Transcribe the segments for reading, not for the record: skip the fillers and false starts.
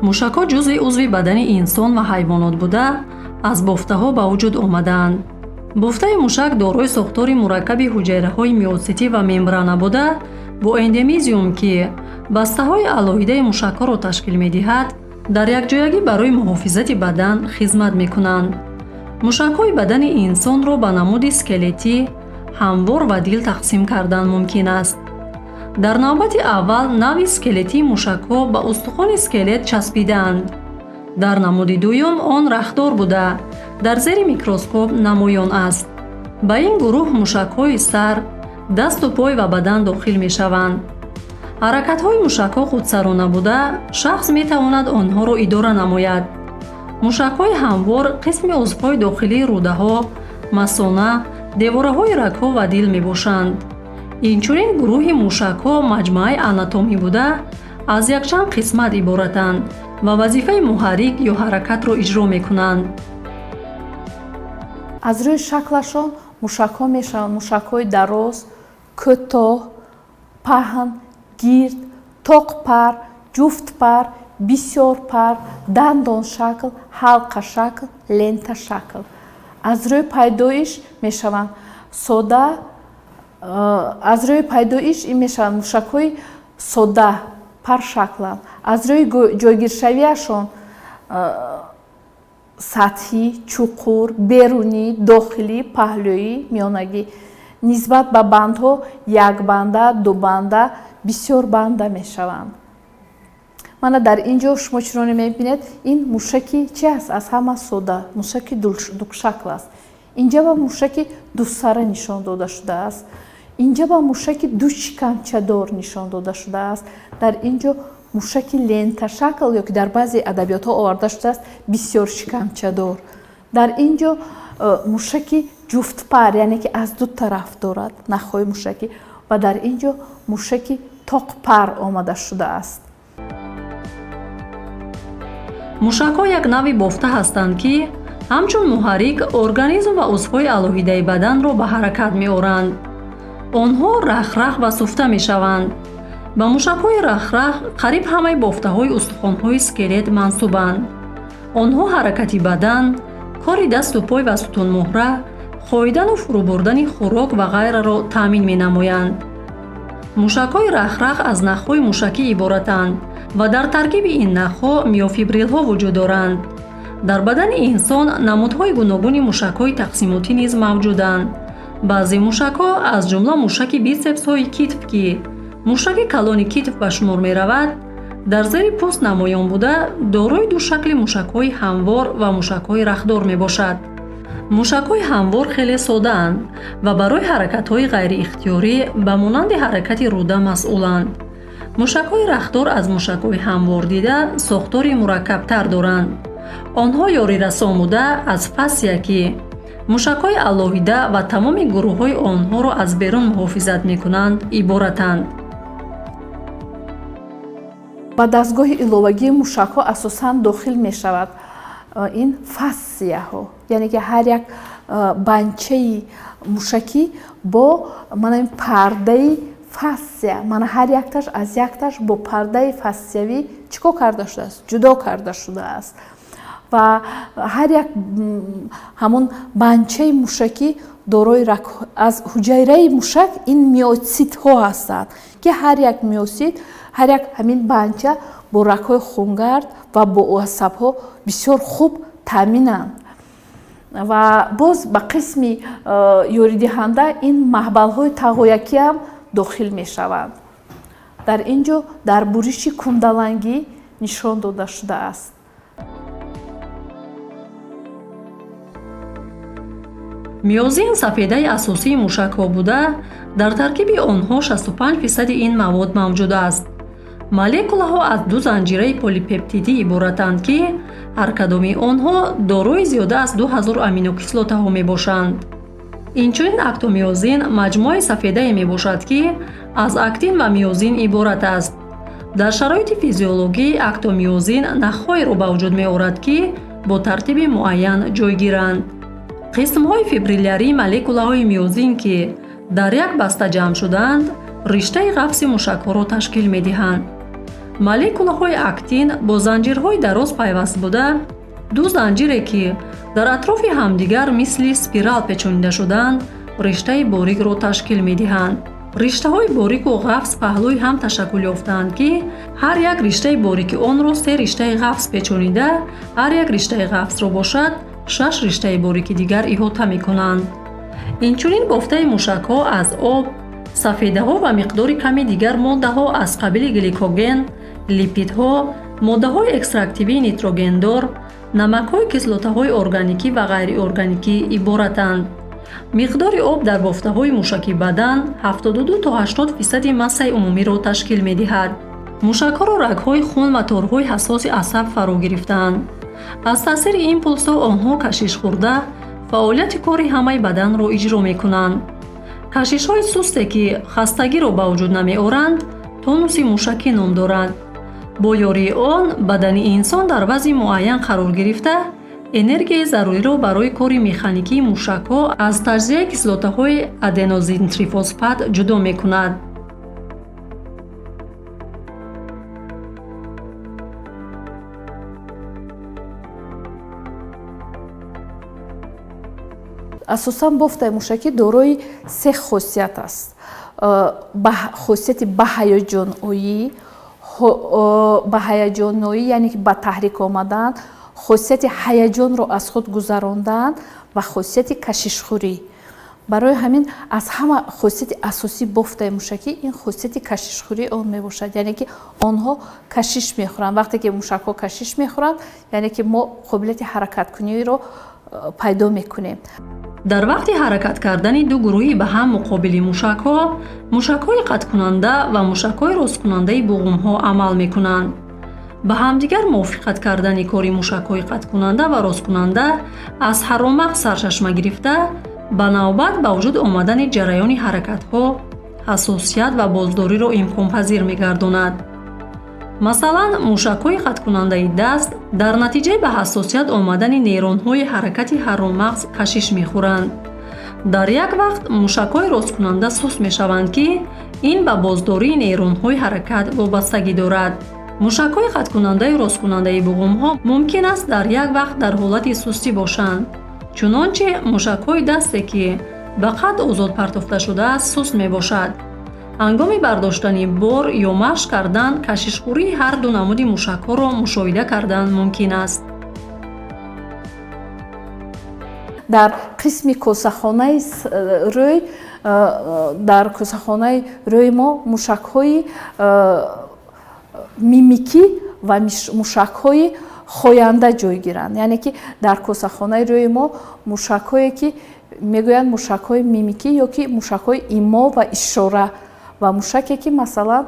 Мушакҳо ҷузъи узви бадани инсон ва ҳайвонот буда, аз бофтаҳо ба вуҷуд омадаанд. Бофтаи мушак дорои сохтори мураккаби ҳуҷайраҳои миоситӣ ва мембрана буда, бо эндемизиум, ки бастаҳои алоҳидаи мушакҳоро ташкил медиҳад, дар якҷоягӣ барои муҳофизати бадан хизмат мекунанд. Мушакҳои бадани инсонро ба намуди скелетӣ, ҳамвор ва дил тақсим кардан мумкин аст. Дар навбати аввал навъи скелетии мушакҳо ба устухони скелет часпидаанд. Дар намуди дуюм он рахдор буда, дар зери микроскоп намоён аст. Ба ин гурӯҳ мушакҳои сар, дасту пой ва бадан дохил мешаванд. Ҳаракатҳои мушакҳо худсарона буда, шахс метавонад онҳоро идора намояд. Мушакҳои ҳамвор қисми узвҳои дохилии рӯдаҳо, масона, девораҳои рагҳо ва дил мебошанд. Инчунин гурӯҳи мушакҳо маҷмӯаи анатомӣ буда, аз якчанд қисмат иборатанд ва вазифаи муҳаррик ё ҳаракатро иҷро мекунанд. Аз рӯи шаклашон мушакҳо мешаванд мушакҳои дароз, кӯтоҳ, паҳн, гирд, тоқпар, ҷуфтпар, бисёрпар, дандоншакл, ҳалқашакл, ленташакл. Аз рӯи пайдоиш мешаванд сода, аз рӯи пайдоиш ин мешаванд мушакҳои сода, паршакланд. Аз рӯи ҷойгиршавиашон сатҳӣ, чуқур, берунӣ, дохилӣ, паҳлӯӣ, миёнагӣ. Нисбат ба бандҳо якбанда, дубанда, бисёрбанда мешаванд. Мана дар ин ҷо шумо чуноне мебинед, ин мушаки чи аст? Аз ҳама сода, мушаки дукшакл аст. Инҷа ба мушаки дусара нишон дода шудааст. Инҷа ба мушаки душикамчадор нишон дода шудааст. Дар ин ҷо мушаки ленташакл ё ки дар баъзе адабиётҳо оварда шудааст бисёр шикамчадор. Дар ин ҷо мушаки ҷуфтпар, яъне ки аз ду тараф дорад нахҳои мушакӣ, ва дар ин ҷо мушаки тоқпар омада шудааст. Мушакҳо як навъи бофта ҳастанд, ки ҳамчун муҳаррик организм ва узвҳои алоҳидаи баданро ба ҳаракат меоранд. Онҳо рахрах ва суфта мешаванд. Ба мушакҳои рахрах қариб ҳамаи бофтаҳои устухонҳои скелет мансубанд. Онҳо ҳаракати бадан, кори дасту пой ва сутунмуҳра, хоидану фурӯ бурдани хӯрок ва ғайраро таъмин менамоянд. Мушакҳои рахрах аз нахҳои мушакӣ иборатанд ва дар таркиби ин нахҳо миофибрилҳо вуҷуд доранд. Дар бадани инсон намудҳои гуногуни мушакҳои тақсимотӣ низ мавҷуданд. Баъзе мушакҳо, аз ҷумла мушаки битсепсҳои китф, ки мушаки калони китф ба шумор меравад, дар зери пӯст намоён буда, дорои ду шакли мушакҳои ҳамвор ва мушакҳои рахдор мебошад. Мушакҳои ҳамвор хеле содаанд ва барои ҳаракатҳои ғайриихтиёрӣ ба монанди ҳаракати рӯда масъуланд. Мушакҳои рахдор аз мушакҳои ҳамвор дида сохтори мураккабтар доранд. Онҳо ёрирасон буда, аз фасия, ки мушакҳои алоҳида ва тамоми гурӯҳҳои онҳоро аз берун муҳофизат мекунанд, иборатанд. Ба дастгоҳи иловагии мушакҳо асосан дохил мешавад ин фасцияҳо, яъне ки ҳар як банчаи мушакӣ бо мана ин пардаи фасция, мана ҳар якташ аз якташ бо пардаи фасциявӣ чӣ кор карда шудааст? Ҷудо карда шудааст. Ва ҳар як ҳамон банчаи мушакӣ дорои раг аз ҳуҷайраи мушак ин миоцитҳо ҳастанд, ки ҳар як миосит, ҳар як ҳамин банча бо рагҳои хунгард ва бо асабҳо бисёр хуб таъминанд. Ва боз ба қисми ёридиҳанда ин маҳбалҳои тағоякиам дохил мешаванд. Дар ин ҷо дар буриши кундалангӣ нишон дода шудааст. Миозин сафедаи асосии мушакҳо буда, дар таркиби онҳо 65 фисади ин мавод мавҷуд аст. Молекулаҳо аз ду занҷираи полипептидӣ иборатанд, ки ҳар кадоми онҳо дорои зиёда аз 2000 аминокислотаҳо мебошанд. Инчунин актомиозин маҷмӯаи сафедае мебошад, ки аз актин ва миозин иборат аст. Дар шароити физиологӣ актомиозин нахҳоеро ба вуҷуд меорад, ки бо тартиби муайян ҷойгиранд. Қисмҳои фибриллярии молекулаҳои миозин, ки дар як баста ҷамъ шудаанд, риштаи ғафси мушакҳоро ташкил медиҳанд. Молекулаҳои актин бо занҷирҳои дароз пайваст буда, ду занҷире, ки дар атрофи ҳамдигар мисли спирал печонида шудаанд, риштаи борикро ташкил медиҳанд. Риштаҳои борику ғафз паҳлӯи ҳам ташаккул ёфтаанд, ки ҳар як риштаи борики онро се риштаи ғафз печонида, ҳар як риштаи ғафзро бошад, шаш риштаи борики дигар иҳота мекунанд. Инчунин бофтаи мушакҳо аз об, сафедаҳо ва миқдори ками дигар моддаҳо аз қабили гликоген, липидҳо, моддаҳои экстрактивии нитрогендор, намакҳои кислотаҳои органикӣ ва ғайриорганикӣ иборатанд. Миқдори об дар бофтаҳои мушаки бадан 72 то 80 фисади массаи умумиро ташкил медиҳад. Мушакҳоро рагҳои хун ва торҳои ҳассоси асаб фаро гирифтаанд. Аз таъсири импулсҳо онҳо кашиш хӯрда, фаъолияти кори ҳамаи баданро иҷро мекунанд. Кашишҳои сусте, ки хастагиро ба вуҷуд намеоранд, тонуси мушакӣ ном дорад. Бо ёрии он бадани инсон дар вазъи муайян қарор гирифта, энергияи заруриро барои кори механикии мушакҳо аз таҷзияи кислотаҳои аденозинтрифосфат ҷудо мекунад. Асосан бофтаи мушакӣ дорои се хосият аст: хосияти ба ҳаяҷоноӣ, ба ҳаяҷоноӣ, яъне ки ба таҳрик омадан, хосияти ҳаяҷонро аз худ гузарондан ва хосияти кашишхӯрӣ. Барои ҳамин аз ҳама хосияти асосии бофтаи мушакӣ ин хосияти кашишхӯрии он мебошад, яъне ки онҳо кашиш мехӯранд. Вақте ки мушакҳо кашиш мехӯранд, яъне ки мо қобилияти ҳаракаткуниро пайдо мекунем. Дар вақти ҳаракат кардани ду гурӯҳи ба ҳам муқобили мушакҳо, мушакҳои қатъкунанда ва мушакҳои росткунандаи буғумҳо амал мекунанд. Ба ҳамдигар мувофиқат кардани кори мушакҳои қатъкунанда ва росткунанда аз ҳаромағз сарчашма гирифта, ба навбат ба вуҷуд омадани ҷараёни ҳаракатҳо, ҳассосият ва боздориро имконпазир мегардонад. Масалан, мушакҳои қатъкунандаи даст дар натиҷаи ба ҳассосият омадани нейронҳои ҳаракати ҳаромағз кашиш мехӯранд. Дар як вақт мушакҳои росткунанда суст мешаванд, ки ин ба боздории нейронҳои ҳаракат вобастагӣ дорад. Мушакҳои қатъкунандаю росткунандаи буғумҳо мумкин аст дар як вақт дар ҳолати сустӣ бошанд, чунонче мушакҳои дасте, ки ба қад озод партофта шудааст, суст мебошад. Ҳангоми бардоштани бор ё машқ кардан кашишхӯрии ҳар ду намуди мушакҳоро мушоҳида кардан мумкин аст. Дар қисми косахонаи рӯй, дар косахонаи рӯи мо мушакҳои мимикӣ ва мушакҳои хоянда ҷойгиранд. Яъне ки дар косахонаи рӯи мо мушакҳое, ки мегӯянд мушакҳои мимикӣ ё ки мушакҳои имо ва ишора, ва мушаке, ки масалан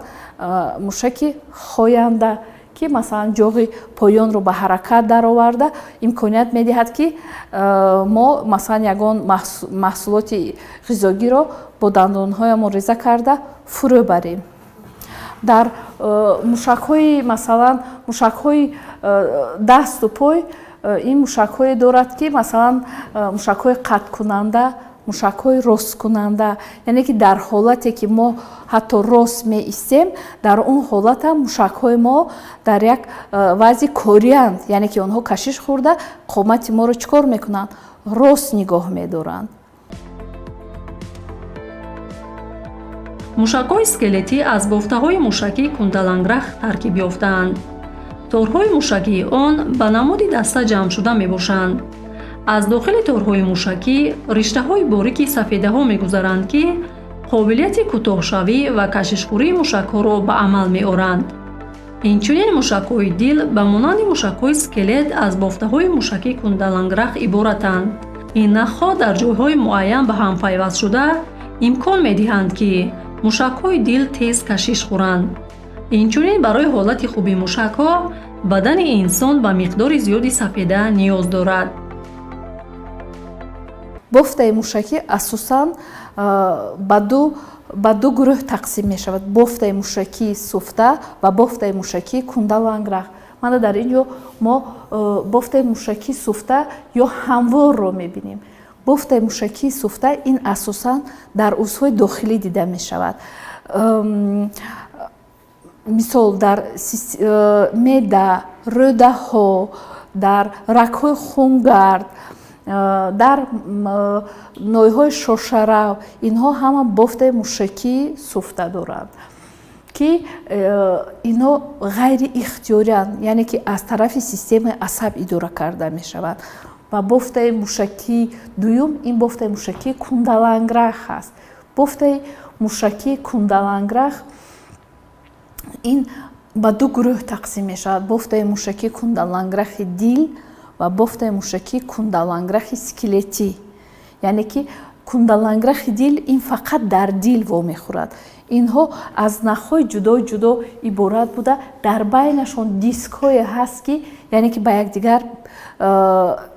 мушаки хоянда, ки масалан ҷоғи поёнро ба ҳаракат дароварда, имконият медиҳад, ки мо масалан ягон маҳсулоти ғизогиро бо дандонҳоямон реза карда фурӯ барем. Дар мушакҳои, масалан, мушакҳои дасту пой ин мушакҳое дорад, ки масалан мушакҳои қатъкунанда, мушакҳои росткунанда, яъне ки дар ҳолате, ки мо ҳатто рост меистем, дар он ҳолатам мушакҳои мо дар як вазъи корианд, яъне ки онҳо кашиш хӯрда, қомати моро чӣ кор мекунанд? Рост нигоҳ медоранд. Мушакҳои скелетӣ аз бофтаҳои мушакии кундаланграх таркиб ёфтаанд. Торҳои мушакии он ба намуди даста ҷамъшуда мебошанд. Аз дохили торҳои мушакӣ риштаҳои борики сафедаҳо мегузаранд, ки қобилияти кӯтоҳшавӣ ва кашишхӯрии мушакҳоро ба амал меоранд. Инчунин мушакҳои дил ба монанди мушакҳои скелет аз бофтаҳои мушакии кундаланграх иборатанд. Ин нахҳо дар ҷойҳои муайян ба ҳам пайваст шуда, имкон медиҳанд, ки мушакҳои дил тез кашиш хӯранд. Инчунин барои ҳолати хуби мушакҳо бадани инсон ба миқдори зиёди сафеда ниёз дорад. Бофтаи мушакӣ асосан ба ду гурӯҳ тақсим мешавад: бофтаи мушакии суфта ва бофтаи мушакии кундаланграх. Мана, дар ин ҷо мо бофтаи мушакии суфта ё ҳамворро мебинем. Бофтаи мушакии суфта ин асосан дар узвҳои дохилӣ дида мешавад. Мисол, дар меъда, рӯдаҳо, дар рагҳои хунгард, дар ноҳияҳои шошарав, инҳо ҳама бофтаи мушакии суфта доранд, ки инҳо ғайриихтиёрианд, яъне ки аз тарафи системаи асаб идора карда мешаванд. Ва бофтаи мушакии дуюм ин бофтаи мушакии кундаланграх аст. Бофтаи мушакии кундаланграх ин ба ду гурӯҳ тақсим мешавад: бофтаи мушакии кундаланграхи дил ва бофтаи мушакии кундаланграхи скелетӣ. Яъне ки кундаланграхи дил ин фақат дар дил вомехӯрад. Инҳо аз нахҳои ҷудо ҷудо иборат буда, дар байнашон дискҳое ҳаст, ки яъне ки ба якдигар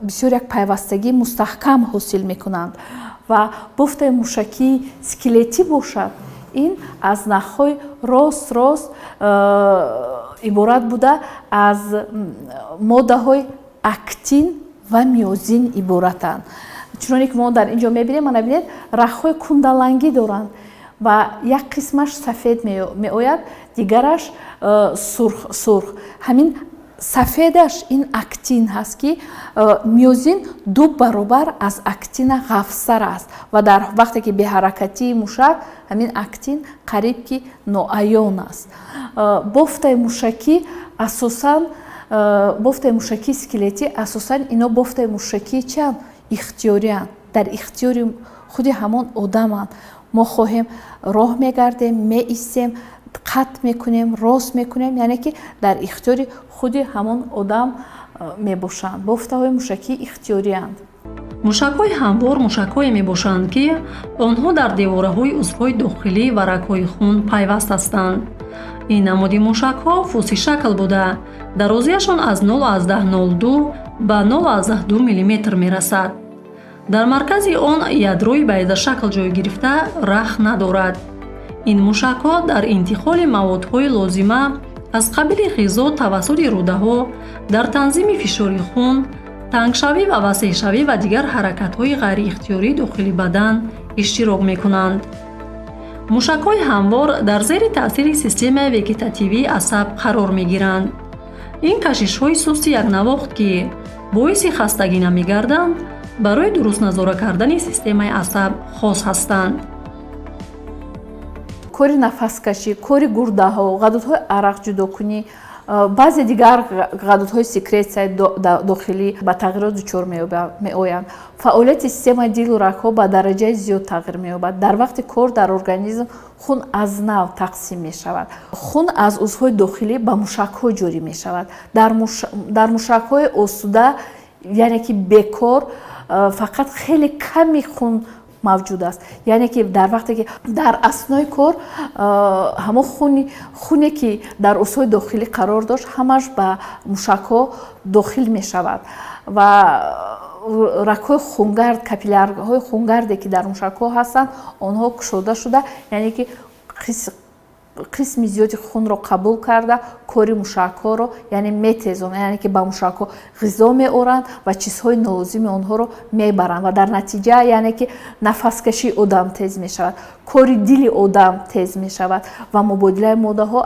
бисёр як пайвастагии мустаҳкам ҳосил мекунанд. Ва бофтаи мушакии скелетӣ бошад, ин аз нахҳои рост рост иборат буда, аз моддаҳои актин ва миозин иборатанд. Чуноне ки мо дар ин ҷо мебинем, мана бинед, рагҳои кундалангӣ доранд ва як қисмаш сафед меояд, дигараш сурх. Ҳамин сафедаш ин актин ҳаст, ки миозин ду баробар аз актина ғафзтар аст, ва дар вақте ки беҳаракатии мушак, ҳамин актин қариб ки ноаён аст. Бофтаи мушакӣ асосан, бофтаи мушакии скелетӣ, асосан ино бофтаи мушакии чианд? Ихтиёрианд, дар ихтиёри худи ҳамон одаманд. Мо хоҳем, роҳ мегардем, меистем, қатъ мекунем, рост мекунем, яъне ки дар ихтиёри худи ҳамон одам мебошанд. Бофтаҳои мушакии ихтиёрианд. Мушакҳои ҳамвор мушакҳое мебошанд, ки онҳо дар девораҳои узвҳои дохилӣ ва рагҳои хун пайваст ҳастанд. Ин намуди мушакҳо фусишакл буда, дарозиашон аз 0,02 ба 0,2 мм мерасад. Дар маркази он ядрои байзашакл ҷой гирифта, рах надорад. Ин мушакҳо дар интиқоли маводҳои лозима аз қабили ғизо тавассути рӯдаҳо, дар танзими фишори хун, тангшавӣ ва васеъшавӣ ва дигар ҳаракатҳои ғайриихтиёрии дохили бадан иштирок мекунанд. Мушакҳои ҳамвор дар зери таъсири системаи вегетативии асаб қарор мегиранд. Ин кашишҳои сусти якнавохт, ки боиси хастагӣ намегарданд, барои дуруст назора кардани системаи асаб хос ҳастанд. Кори нафаскашӣ, кори гурдаҳо, ғадудҳои арақҷудокунӣ, баъзе дигар ғадудҳои секретсияи дохилӣ ба тағйирот дучор меоянд. Фаъолияти системаи дилу рагҳо ба дараҷаи зиёд тағйир меёбад. Дар вақти кор дар организм хун аз нав тақсим мешавад. Хун аз узвҳои дохилӣ ба мушакҳо ҷорӣ мешавад. Дар мушакҳои осуда, яъне ки бекор, фақат хеле ками хун мавҷуд аст. Яъне ки дар вақте ки дар аснои кор, ҳамон хуне ки дар узвҳои дохилӣ қарор дошт, ҳамаш ба мушакҳо дохил мешавад ва рагҳои хунгард, капиллярҳои хунгарде, ки дар мушакҳо ҳастанд, онҳо кушода шуда, яъне ки қисми зиёди хунро қабул карда, кори мушакҳоро яъне метезонанд, яъне ки ба мушакҳо ғизо меоранд ва чизҳои нолозими онҳоро мебаранд. Ва дар натиҷа, яъне ки нафаскашии одам тез мешавад, кори дили одам тез мешавад ва мубодилаи моддаҳо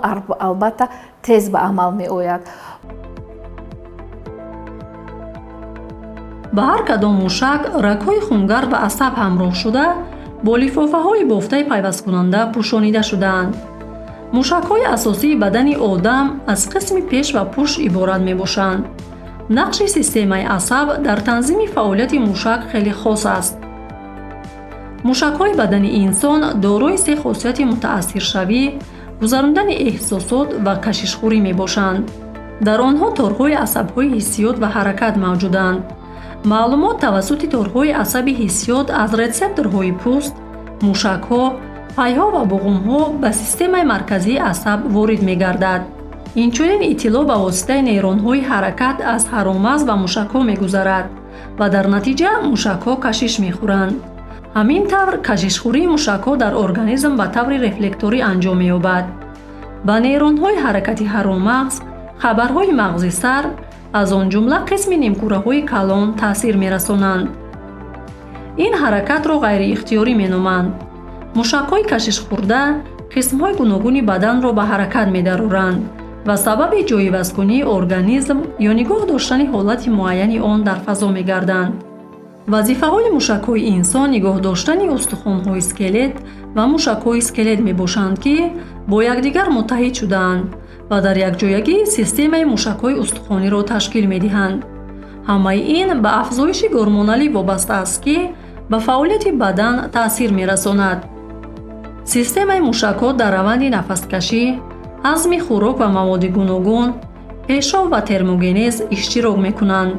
албатта тез ба амал меояд. Ба ҳар кадом мушак рагҳои хунгард ва асаб ҳамроҳ шуда, бо лифофаҳои бофтаи пайвасткунанда пӯшонида шудаанд. Мушакҳои асосии бадани одам аз қисми пеш ва пушт иборат мебошанд. Нақши системаи асаб дар танзими фаъолияти мушак хеле хос аст. Мушакҳои бадани инсон дорои се хосияти мутаассиршавӣ, гузарондани эҳсосот ва кашишхӯрӣ мебошанд. Дар онҳо торҳои асабҳои ҳиссиёт ва ҳаракат мавҷуданд. Маълумот тавассути торҳои асаби ҳиссиёт аз рецепторҳои пӯст, мушакҳо, пайҳо ва буғумҳо ба системаи марказии асаб ворид мегардад. Инчунин иттилоъ ба воситаи нейронҳои ҳаракат аз ҳароммағз ба мушакҳо мегузарад ва дар натиҷа мушакҳо кашиш мехӯранд. Ҳамин тавр, кашишхӯрии мушакҳо дар организм ба таври рефлекторӣ анҷом меёбад. Ба нейронҳои ҳаракати ҳароммағз хабарҳои мағзи сар, аз он ҷумла қисми нимкураҳои калон, таъсир мерасонанд. Ин ҳаракатро ғайриихтиёрӣ меноманд. Мушакҳои кашишхӯрда Қисмҳои гуногуни баданро ба ҳаракат медароранд ва сабаби ҷойивазкунии организм ё нигоҳ доштани ҳолати муайяни он дар фазо мегарданд. Вазифаҳои мушакҳои инсон нигоҳ доштани устухонҳои скелет ва мушакҳои скелет мебошанд, ки бо якдигар муттаҳид шудаанд ва дар якҷоягӣ системаи мушакҳои устухониро ташкил медиҳанд. Ҳамаи ин ба афзоиши гормоналӣ вобаста аст, ки ба фаъолияти бадан таъсир мерасонад. Системаи мушакҳо дар раванди нафаскашӣ, ҳазми хӯрок ва маводи гуногун, пешоб ва термогенез иштирок мекунанд.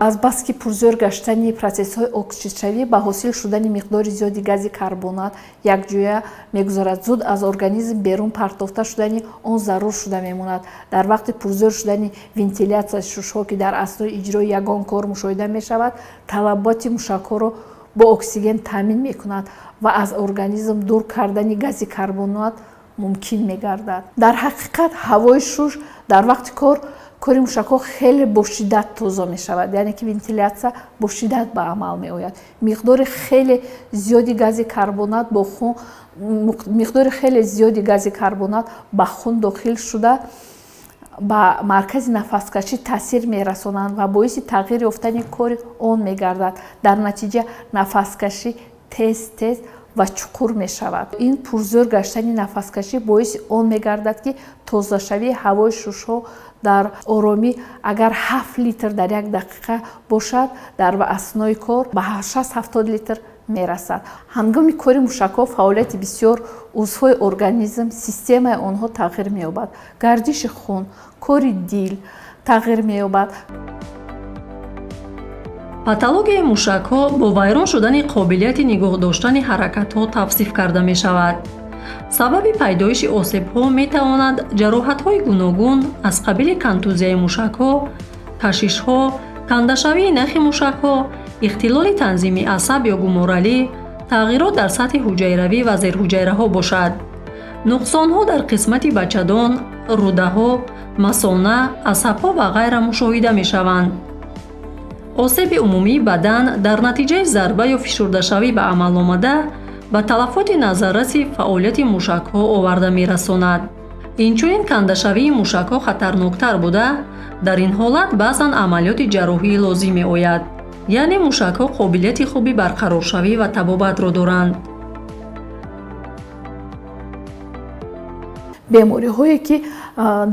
Азбаски пурзӯр гаштани протсессҳои оксидшавӣ ба ҳосил шудани миқдори зиёди гази карбонат якҷоя мегузарад, зуд аз организм берун партофта шудани он зарур шуда мемонад. Дар вақти пурзӯр шудани вентилятсияи шушҳо, ки дар аснои иҷрои ягон кор мушоҳида мешавад, талаботи мушакҳоро бо оксиген таъмин мекунад ва аз организм дур кардани гази карбонат мумкин мегардад. Дар ҳақиқат, ҳавои шуш дар вақти кор кори мушакҳо хеле бо шиддат тоза мешавад, яъне ки вентилятсия бо шиддат ба амал меояд. Миқдори хеле зиёди гази карбонат бо хун, миқдори хеле зиёди гази карбонат ба хун дохил шуда, ба маркази нафаскашӣ таъсир мерасонанд ва боиси тағйир ёфтани кори он мегардад. Дар натиҷа нафаскашӣ тез тез ва чуқур мешавад. Ин пурзӯр гаштани нафаскашӣ боиси он мегардад, ки тозашавии ҳавои шушҳо дар оромӣ агар 7 литр дар як дақиқа бошад, дар аснои кор ба 60-70 литр мерасад. Ҳангоми кори мушакҳо фаъолияти бисёр узвҳои организм, системаи онҳо тағйир меёбад, гардиши хун, кори дил тағйир меёбад. Патологияи мушакҳо бо вайрон шудани қобилияти нигоҳ доштани ҳаракатҳо тавсиф карда мешавад. Сабаби пайдоиши осебҳо метавонад ҷароҳатҳои гуногун аз қабили контузияи мушакҳо, кашишҳо, кандашавии нахи мушакҳо, ихтилоли танзими асаб ё гуморалӣ, тағйирот дар сатҳи ҳуҷайравӣ ва зерҳуҷайраҳо бошад. Нуқсонҳо дар қисмати бачадон, рӯдаҳо, масона, асабҳо ва ғайра мушоҳида мешаванд. Осеби умумии бадан дар натиҷаи зарба ё фишурдашавӣ ба амал омада ба талафоти назарраси фаъолияти мушакҳо оварда мерасонад. Инчунин кандашавии мушакҳо хатарноктар буда, дар ин ҳолат баъзан амалиёти ҷарроҳӣ лозим меояд. Яъне мушакҳо қобилияти хуби барқароршавӣ ва табобатро доранд. Бемориҳое, ки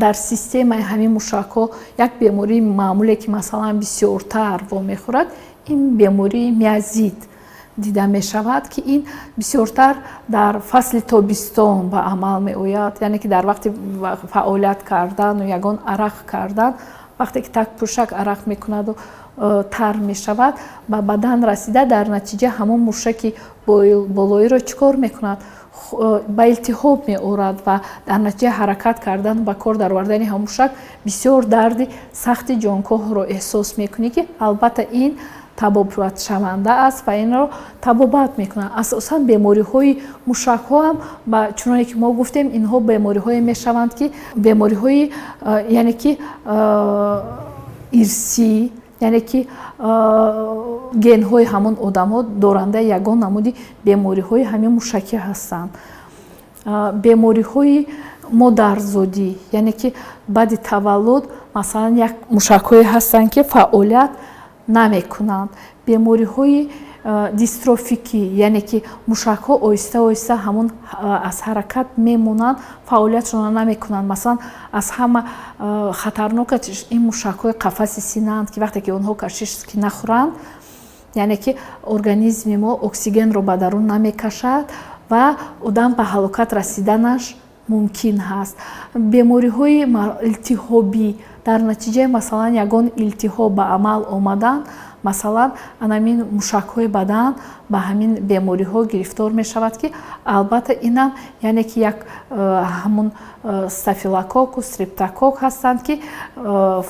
дар системаи ҳамин мушакҳо, як бемории маъмуле, ки масалан бисёртар вомехӯрад, ин бемории миозит дида мешавад, ки ин бисёртар дар фасли тобистон ба амал меояд, яъне ки дар вақти фаъолият кардану ягон арақ кардан. Вақте ки такпӯшак арақ мекунаду тар мешавад, ба бадан расида, дар натиҷа ҳамон мушаки болоиро чӣ кор мекунад? Ба илтиҳоб меорад ва дар натиҷаи ҳаракат кардан, ба кор даровардани ҳамон мушак бисёр дарди сахти ҷонкоҳро эҳсос мекунӣ, ки албатта ин табобатшаванда аст ва инро табобат мекунанд. Асосан бемориҳои мушакҳо ҳам, ба чуноне ки мо гуфтем, инҳо бемориҳое мешаванд, ки бемориҳои, яъне ки ирсӣ, яъне ки генҳои ҳамон одамҳо дорандаи ягон намуди бемориҳои ҳамин мушакӣ ҳастанд. Бемориҳои модарзодӣ, яъне ки баъди таваллуд, масалан, як мушакҳое ҳастанд, ки фаъолият намекунанд. Бемориҳои дистрофикӣ, яъне ки мушакҳо оҳиста оҳиста ҳамон аз ҳаракат мемонанд, фаъолиятшонро намекунанд. Масалан, аз ҳама хатарнокаш ин мушакҳои қафаси синаанд, ки вақте ки онҳо кашиш ки нахӯранд, яъне ки организми мо оксигенро ба дарун намекашад ва одам ба ҳалокат расиданаш мумкин ҳаст. Бемориҳои илтиҳобӣ, дар натиҷаи, масалан, ягон илтиҳоб ба амал омадан, масалан, анамин мушакҳои бадан ба ҳамин бемориҳо гирифтор мешавад, ки албатта инам, яъне ки як ҳамун стафилококку стрептококк ҳастанд, ки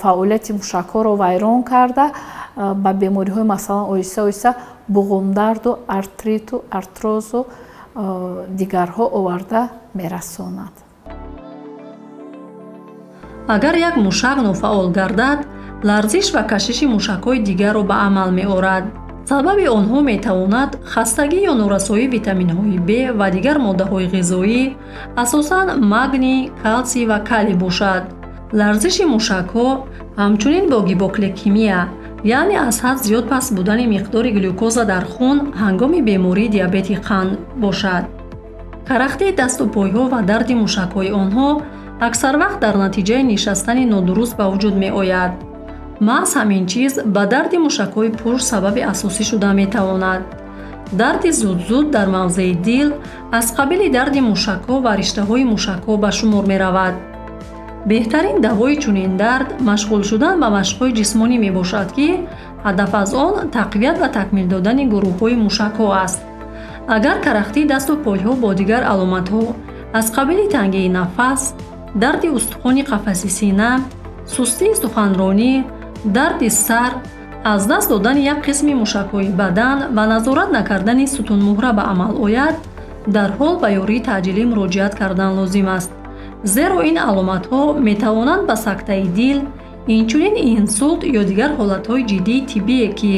фаъолияти мушакҳоро вайрон карда, ба бемориҳои, масалан, оҳиста оҳиста буғумдарду артриту артрозу дигарҳо оварда мерасонад. Агар як мушак нофаъол гардад, ларзиш ва кашиши мушакҳои дигарро ба амал меорад. Сабаби онҳо метавонад хастагӣ ё норасоии витаминҳои Б ва дигар моддаҳои ғизоӣ, асосан магний, калсий ва калий бошад. Ларзиши мушакҳо ҳамчунин бо гипогликемия, яъне аз ҳад зиёд паст будани миқдори глюкоза дар хун ҳангоми бемории диабети қанд бошад. Карахтии дасту пойҳо ва дарди мушакҳои онҳо аксар вақт дар натиҷаи нишастани нодуруст ба вуҷуд меояд. Маҳз ҳамин чиз ба дарди мушакҳои пушт сабаби асосӣ шуда метавонад. Дарди зуд-зуд дар мавзеи дил аз қабили дарди мушакҳо ва риштаҳои мушакҳо ба шумор меравад. Беҳтарин давои чунин дард машғул шудан ба машқҳои ҷисмонӣ мебошад, ки ҳадаф аз он тақвият ва такмил додани гурӯҳҳои мушакҳо аст. Агар карахтии дасту пойҳо бо дигар аломатҳо аз қабили тангии нафас, дарди устухони қафаси сина, сустии суханронӣ, дарди сар, аз даст додани як қисми мушакҳои бадан ва назорат накардани сутунмуҳра ба амал ояд, дарҳол ба ёрии таъҷилӣ муроҷиат кардан лозим аст, зеро ин аломатҳо метавонанд ба сактаи дил, инчунин инсулт ё дигар ҳолатҳои ҷиддии тиббие, ки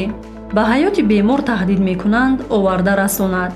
ба ҳаёти бемор таҳдид мекунанд, оварда расонад.